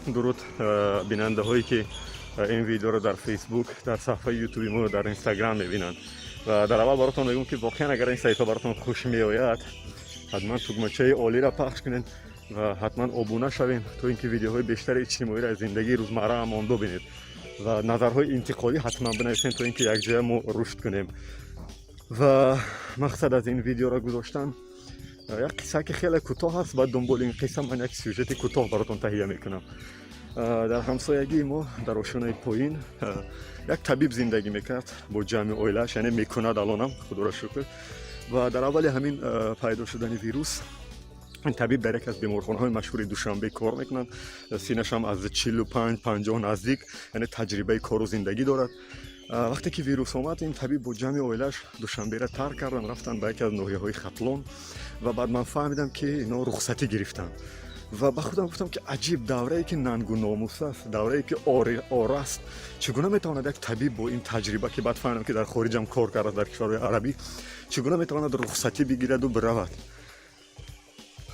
Дуруд бинандаҳое, ки ин видеоро дар Фейсбук, дар саҳифаи Ютуби мо, дар Инстаграм мебинанд. Ва дар аввал баротон мегӯм, ки воқеан агар ин саҳифа баротон хуш меояд, ҳатман тугмачаи олиро пахш кунед ва ҳатман обуна шавем, то ин ки видеоҳои бештари иҷтимоиро аз зиндагии рӯзмарраамон бибинед ва назарҳои интиқодӣ ҳатман бинависем, то ин ки якҷоя мо рушд кунем. Ва мақсад аз ин видеоро гузоштан як қисса, ки хеле кӯтоҳ аст. Баъд дунболи ин қисса ман як сюжети кӯтоҳ баротон таҳия мекунам. Дар ҳамсоягии мо, дар ошёнаи поин, як табиб зиндагӣ мекард бо ҷамъи оилааш, яъне мекунад алонам, худоро шукр. Ва дар аввали ҳамин пайдо шудани вирус ин табиб дар яке аз беморхонаҳои машҳури Душанбе кор мекунанд. Синашам аз 45-50 наздик, яъне таҷрибаи кору зиндагӣ дорад. Вақте ки вирус омад, ин табиб бо ҷамъи оилааш Душанберо тарк карданд, рафтанд ба яке аз ноҳияҳои Хатлон. Ва баъд ман фаҳмидам, ки ино рухсатӣ гирифтанд. Ва ба худам гуфтам, ки аҷиб даврае, ки нангу номус аст, даврае, ки ор аст, чӣ гуна метавонад як табиб бо ин таҷриба, ки баъд фаҳмидам, ки дар хориҷам кор кардааст, дар кишварҳои арабӣ, чӣ гуна метавонад рухсатӣ бигираду биравад?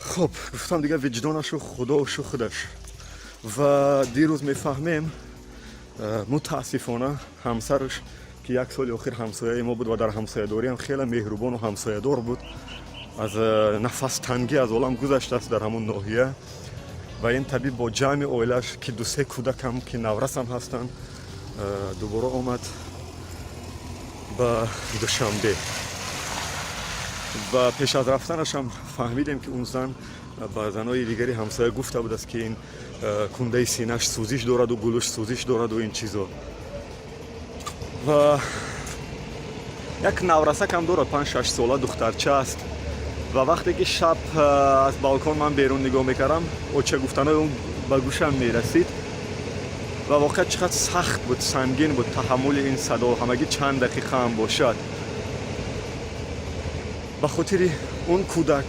Хуб, гуфтам, дигар виҷдонашу худошу худаш. Ва дирӯз мефаҳмем, мутаассифона, ҳамсараш, ки як соли охир ҳамсояи мо буд ва дар ҳамсоядориам хеле меҳрубону ҳамсоядор буд, аз нафастангӣ аз олам гузаштааст дар ҳамон ноҳия. Ва ин табиб бо ҷамъи оилааш, ки дусе кӯдакам, ки наврасам ҳастанд, дубора омад ба Душанбе. Ва пеш аз рафтанашам фаҳмидем, ки он зан ба занои дигари ҳамсоя гуфта будааст, ки ин кундаи синаш сӯзиш дораду гулӯш сӯзиш дораду ин чизо. Ва як наврасакам дорад, 5-6 сола духтарча аст. Ва вақте ки шаб аз балкон ман берун нигоҳ мекардам, оча гуфтанои он ба гӯшам мерасид. Ва воқеан чӣ қадр сахт буд, сангин буд таҳаммули ин садо, ҳамагӣ чанд дақиқаам бошад. Ба хотири он кӯдак,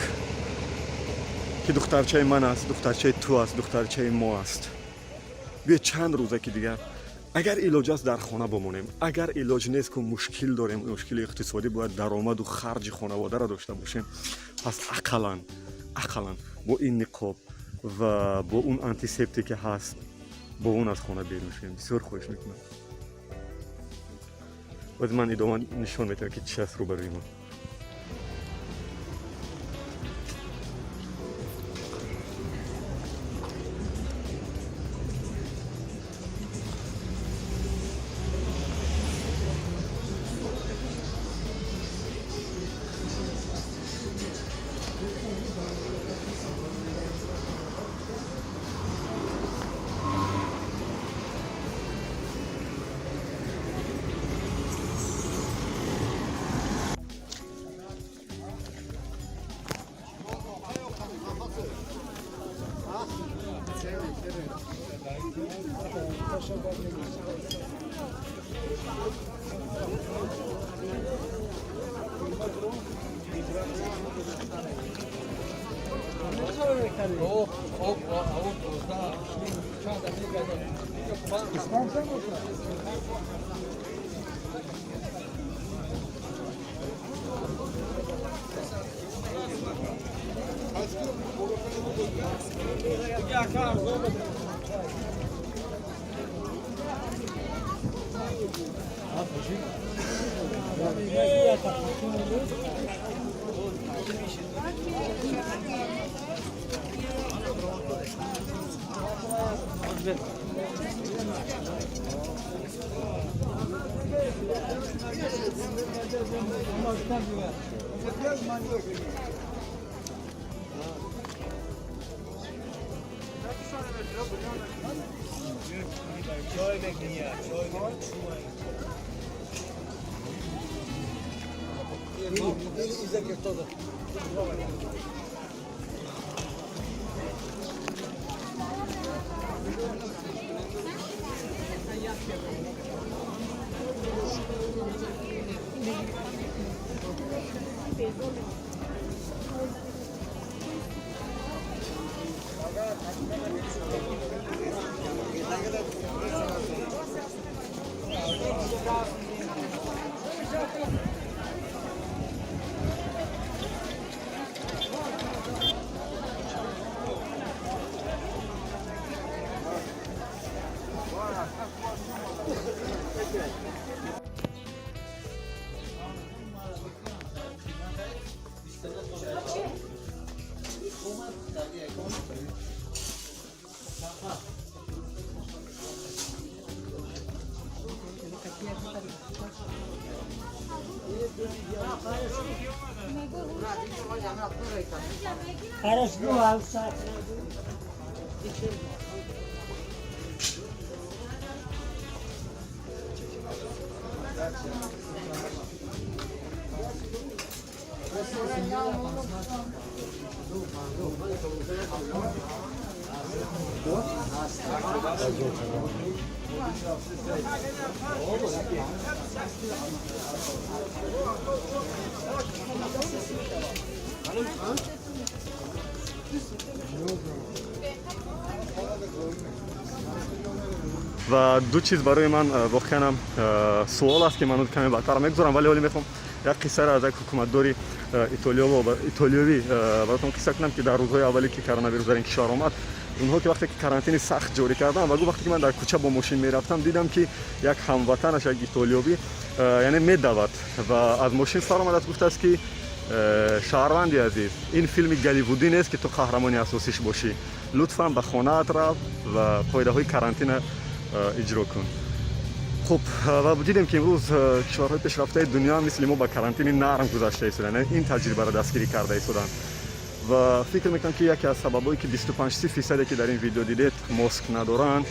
ки духтарчаи ман аст, духтарчаи ту аст, духтарчаи мо аст, биё чанд рӯза ки дигар агар илоҷ аст, дар хона бимонем. Агар илоҷ нест, ку мушкил дорем, мушкили иқтисодӣ, бояд даромаду харҷи хонаводаро дошта бошем, пас ақаллан бо ин ниқоб ва бо он антисептике ҳаст, бо он аз хона берун шавем. Бисёр хоҳиш мекунам. Боз ман идома нишон метавам, ки чи аст рӯбарӯи мо. Ва ду чиз барои ман воқеанам суол аст, ки ман каме баъдтар мегузорам, вале ҳоле мехоҳам як қиссаро аз як ҳукуматдори итолиёвӣ баротон қисса кунам, ки дар рӯзҳои аввале, ки коронавирус дар ин кишвар омад, онҳо ки вақте ки карантини сахт ҷорӣ карданд, ва гуфт, вақте ки ман дар кӯча бо мошин мерафтам, дидам, ки як ҳамватанаш, як итолиёвӣ, яъне медавад ва аз мошин фаромадааст, гуфтааст, ки шаҳрванди азиз, ин филми Голливудӣ нест, ки ту қаҳрамони асосиш бошӣ, лутфан ба хонаат рав ва қоидаҳои карантина иҷро кун. Хуб, ва дидем, ки имрӯз кишварҳои пешрафтаи дунё мисли мо ба карантини нарм гузашта истоданд, ин таҷрибаро дастгирӣ карда истоданд. Ва фикр мекунам, ки яке аз сабабҳое, ки 25-30 фисаде, ки дар ин видео дидед, моск надоранд,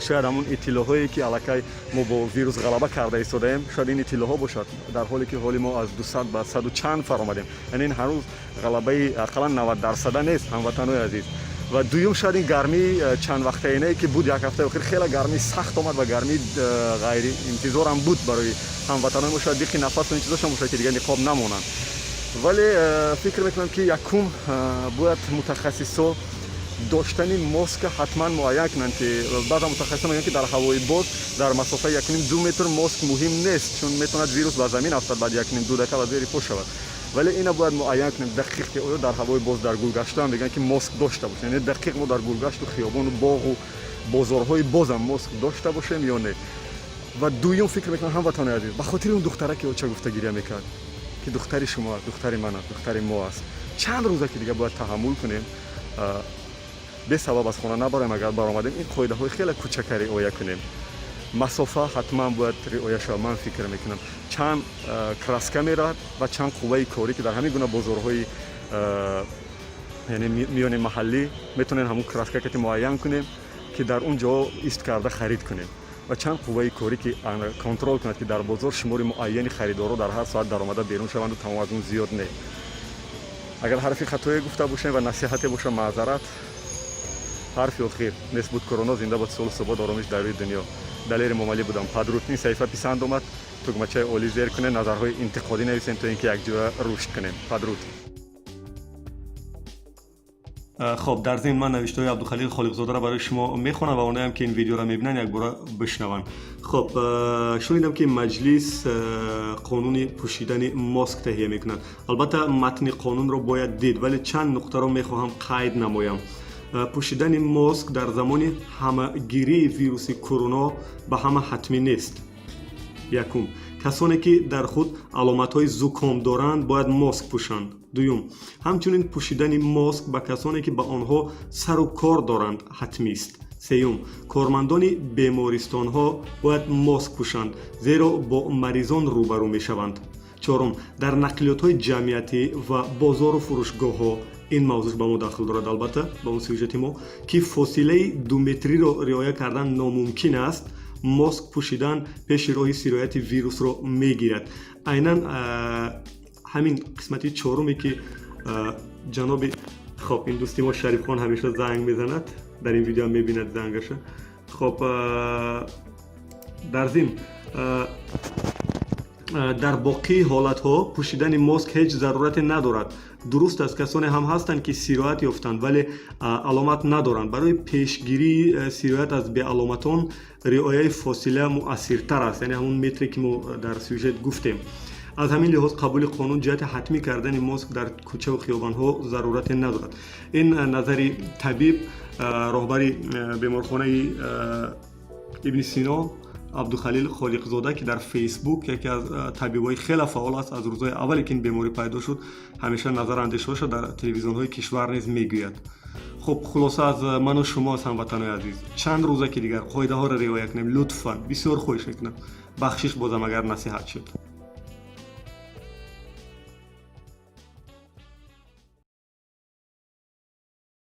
шояд ҳамун иттилоъҳое, ки аллакай мо бо вирус ғалаба карда истодаем, шояд ин иттилоъҳо бошад, дар ҳоле ки ҳоли мо аз 200 ба саду чанд фаромадем, яъне ин ҳанӯз ғалабаи ақаллан 90 дарсада нест, ҳамватанои азиз. Ва дуюм, шояд ин гармии чанд вақтаинае, ки буд, як ҳафтаи охир хеле гармии сахт омад ва гармии ғайриинтизорам буд барои ҳамватанои мо, шояд диқи нафасу ин чизошон бошад, ки дигар ниқоб намонанд. Вале фикр мекунам, ки якум бояд мутахассисо доштани моска ҳатман муайян кунанд, ки баъзан мутахассисон мегӯянд, ки дар ҳавои боз дар масофаи 1,5-2 метр моск муҳим нест, чун метавонад вирус ба замин афтад, баъди 1,5-2 дақиқа ва зери по шавад. Вале ина бояд муайян кунем дақиқ, ки оё дар ҳавои боз, дар гулгаштаам мегӯянд, ки моск дошта бошем, яъне дақиқ мо дар гулгашту хиёбону боғу бозорҳои бозам моск дошта бошем ё не. Ва дуюм, фикр мекунам, ҳамватанои азиз, ба хотири он духтара, ки оча гуфта гиря мекард, ки духтари шумо аст, духтари ман аст, духтари мо аст, чанд рӯза ки дига бояд таҳаммул кунем, бесабаб аз хона набароем, агар баромадем, ин қоидаҳои хеле кӯчака риоя кунем. Масофа ҳатман бояд риоя шавад. Ман фикр мекунам, чанд краска меравад ва чанд қувваи корӣ, ки дар ҳамин гуна бозорҳои, яъне миёни маҳаллӣ, метавонем ҳамун краска кати муайян кунем, ки дар он ҷо ист карда харид кунем, ва чанд қувваи корӣ, ки контрол кунад, ки дар бозор шумори муайяни харидорро дар ҳар соат даромада берун шаванду тамом, аз он зиёд не. Агар ҳарфи хатое гуфта бошем ва насиҳате боша, маъзарат. Ҳарфи охир: нест буд корона, зинда бод сулҳ, субот, оромиш дар рӯи дунё. Далери Момалӣ будам. Падруд. Ин саҳифа писанд омад, тугмачаи олӣ зер кунед, назарҳои интиқодӣ нависем, то ин ки якҷоя рушд кунем. Падруд. Хоб, дар зимн ман навиштаҳои Абдухалил Холиқзодаро барои шумо мехонам ва оноям, ки ин видеоро мебинанд, якбора бишнаванд. Хоб, шунидам, ки маҷлис қонуни пӯшидани моск таҳия мекунад. Албатта, матни қонунро бояд дид, вале чанд нуқтаро мехоҳам қайд намоям. Пӯшидани моск дар замони ҳамагирии вируси короно ба ҳама ҳатмӣ нест. Якум, касоне, ки дар худ аломатҳои зуком доранд, бояд моск пӯшанд. Дуюм, ҳамчунин пӯшидани моск ба касоне, ки ба онҳо сару кор доранд, ҳатмист. Сеюм, кормандони бемористонҳо бояд моск пӯшанд, зеро бо маризон рӯбарӯ мешаванд. Чорум, дар нақлиётҳои ҷамъиятӣ ва бозору фурӯшгоҳҳо, ин мавзӯъ ба мо дахл дорад, албатта, ба он сюжети мо, ки фосилаи думетриро риоя кардан номумкин аст, моск пӯшидан пеши роҳи сирояти вирусро мегирад. Айнан ҳамин қисмати чоруме, ки ҷаноби, хоб, ин дӯсти мо Шарифхон ҳамеша занг мезанад, дар ин видео мебинад зангаша. Хоб, дар зимн, дар боқии ҳолатҳо пӯшидани моск ҳеҷ зарурате надорад. Дуруст аст, касоне ҳам ҳастанд, ки сироят ёфтанд, вале аломат надоранд. Барои пешгирии сироят аз беаломатон риояи фосила муассиртар аст, яъне ҳамун метре, ки мо дар сюжет гуфтем. Аз ҳамин лиҳоз қабули қонун ҷиҳати ҳатмӣ кардани моск дар кӯчаву хиёбонҳо зарурате надорад. Ин назари табиб, роҳбари беморхонаи Ибни Сино. Абдухалил Холиқзода, ки дар Фейсбук яке аз табибои хеле фаъол аст, аз рӯзҳои аввале ки ин беморӣ пайдо шуд, ҳамеша назар андешаҳоша дар телевизионҳои кишвар низ мегӯяд. Хуб, хулоса аз ману шумо аст, ҳамватанои азиз, чанд рӯза ки дигар қоидаҳоро риоя кунем, лутфан, бисёр хоҳиш мекунам. Бахшиш бозам, агар насиҳат шуд.